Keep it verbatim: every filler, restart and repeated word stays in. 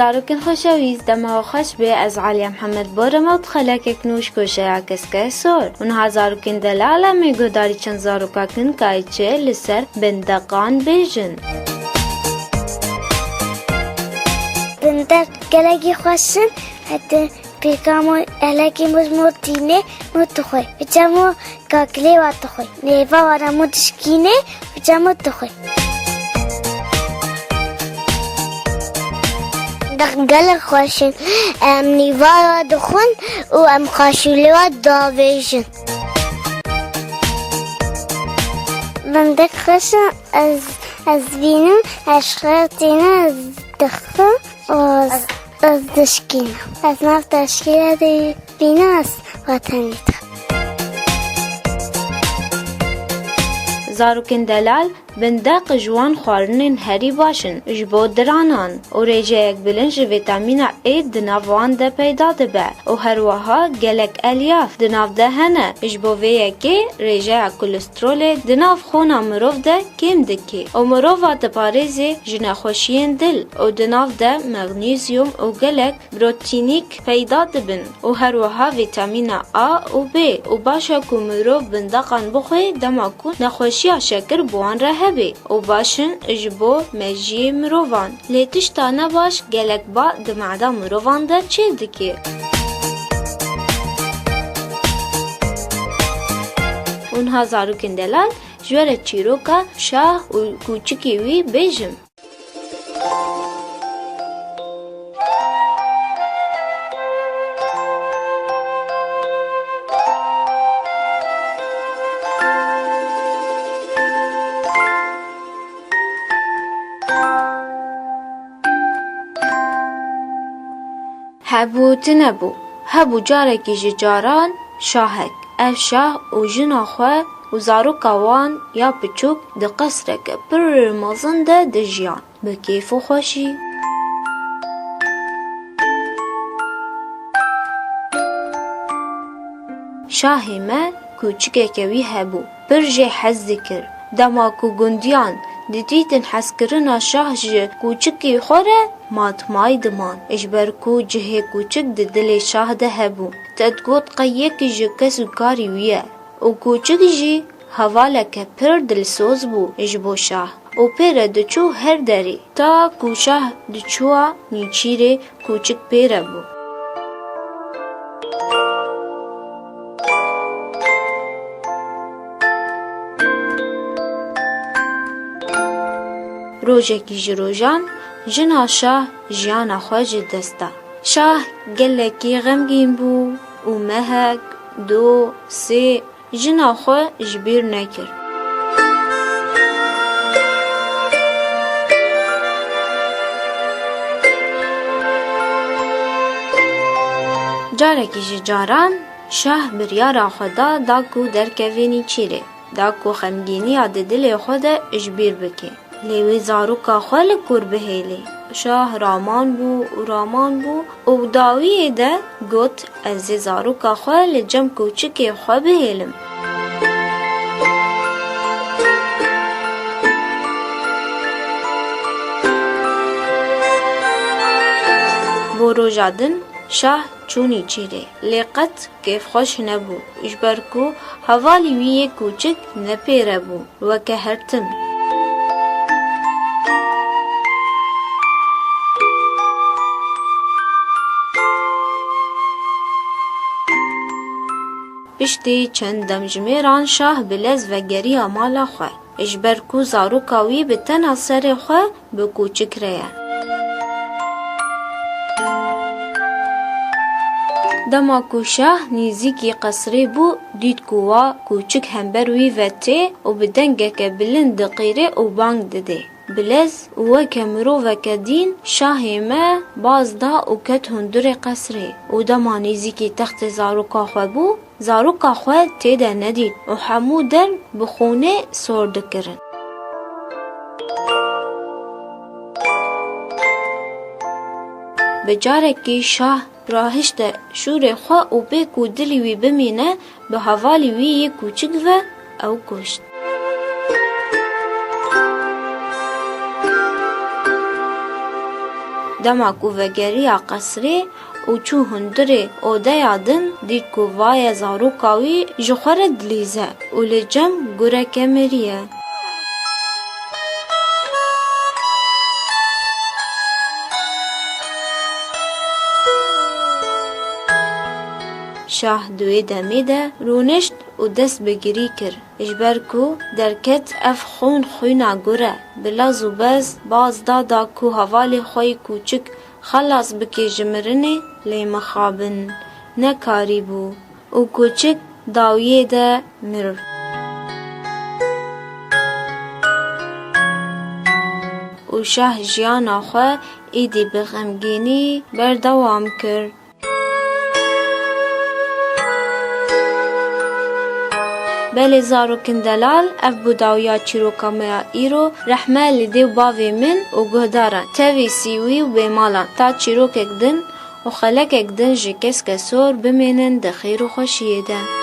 Zarokên xweşewîst, dema we xweş be, ez Aliye Mihemed Borem û di xelekek nû ji koşeya Keske Sor. Û niha zarokên delal em ê guhdarî çend zaroka kin kayê çi li ser bindeqan bêjin. Bindeq gelekî xweş in, hete pêka mo, gelekî mo ji mo tînê mo dixwe. Bi çemo Kakilê wa dixwe. Nêva wa re mo dişkîne, bi çemo dixwe. Dex gelek xweş in. Em nîva wa dixwin û em xaşûlê wa davêjin. Bindeq xweş in. Ez, ez bînim, ez xew tîne, ez dixwim û ez, ez dişkînim. Ez nav teşkîle de bînim, ez wetenî dixwim. Zarokên delal, bindeq ji wan xwarinên herî baş in ji bo diranan û rêjeyek bilind ji vîtamîna E di nav wan de peyda dibe û her wiha gelek elyaf di nav de hene. Ji bo vê yekê rêjeya kolesterolê di nav xûna mirov de kêm dike û mirova diparêze ji nexweşiyên dil û di nav de magnesium û gelek proteinîk peyda dibin û her wiha vîtamîna A û B û baş e ku mirov bindeqan bixwe dema ku nexweşiya şekir bi wan re hebe û baş in ji bo mejiyê mirovan. Lê tişta nebaş gelek ba di meda mirovan de çêdike. Û niha zarokên delal ji we re çîroka şah û kûçikê wî bêjim. Hebû tune bû. Hebû carekî ji caran şahek. Ev şah û jina xwe û zaroka wan ya piçûk di qesreke pir mezin de dijiyan. Bi kêf û xweşî. Şahê me kûçikeke wî hebû, pir jê hez dikir. Dema ku gundiyan didîtin hezkirina şah ji kûçikê xwe re, matmay diman, ji ber ku cihê kûçik di dilê şah de hebû. Te digot qey yekî ji kes û karî wî ye. Û kûçik jî hevaleke pir dilsoz bû ji bo şah û pê re diçû her derê. Ta ku şah diçûya nîçîrê, kûçik pê re bû. Rojekî ji rojan jina şah jiyana xwe ji dest da. Şah gelekî xemgîn bû û mehek, du, sê jina xwe ji bîr nekir. Carekî ji caran şah biryara xwe da, da ku derkeve nîçîrê, da ku xemgîniya di dilê xwe de ji bîr bike. Lê wê zaroka xwe li kur bihêlê? Şah raman bû û raman bû û dawiyê de got, ez ê zaroka xwe li cem kûçikê xwe bihêlim. Bo roja din şah çû nîçîrê, lê qet kêfxweş nebû, ji ber ku hevalî wî yê kûçik ne pê re bû, weke her tim. Piştî çend demjimêran şah bilez vegeriya mala xwe, ji ber ku zaroka wî bi tena serê xwe bi kûçik re ye. Dema ku şah nêzîkî qesrê bû, dît ku wa kûçik hember wî ve tê û bi dengeke bilind diqîrê û bang didê. Bilez û weke miroveke dîn şahê me baz da û ket hundirê qesrê û dema nêzîkî textê zaroka xwe bû, zaroka xwe tê de nedît û hemû der bi xûnê sor dikirin. Bi carekî şah rahişte şûrê xwe û pê ku dilî wî bimîne, bi hevalî wî yê kûçik ve ew kuşt. Dema ku vegeriya qesrê û çû hundirê odeya din, dît ku vaye zaroka wî ji xwe re dilîze û li cem gureke miriye. Şah di wê demê de rûnişt û dest bi girî kir. Ji ber ku derket ev xûn xwîna gur e, bi lez û bez baz da da ku hevalê xwe yî kûçik xelas bike ji mirinê, lê mixabin nekarîbû û kûçik dawiyê de mir. Û şah jiyana xwe êdî bi xemgînî berdewam kir. Belê zarokên delal, ev bû dawiya çîroka me ya îro. Rehme li dê û bavê min û guhdaran, tevî sîwî û bêmalan, ta çîrokek din û xelekek din ji keske sor bimênin di xêr û xweşiyê de.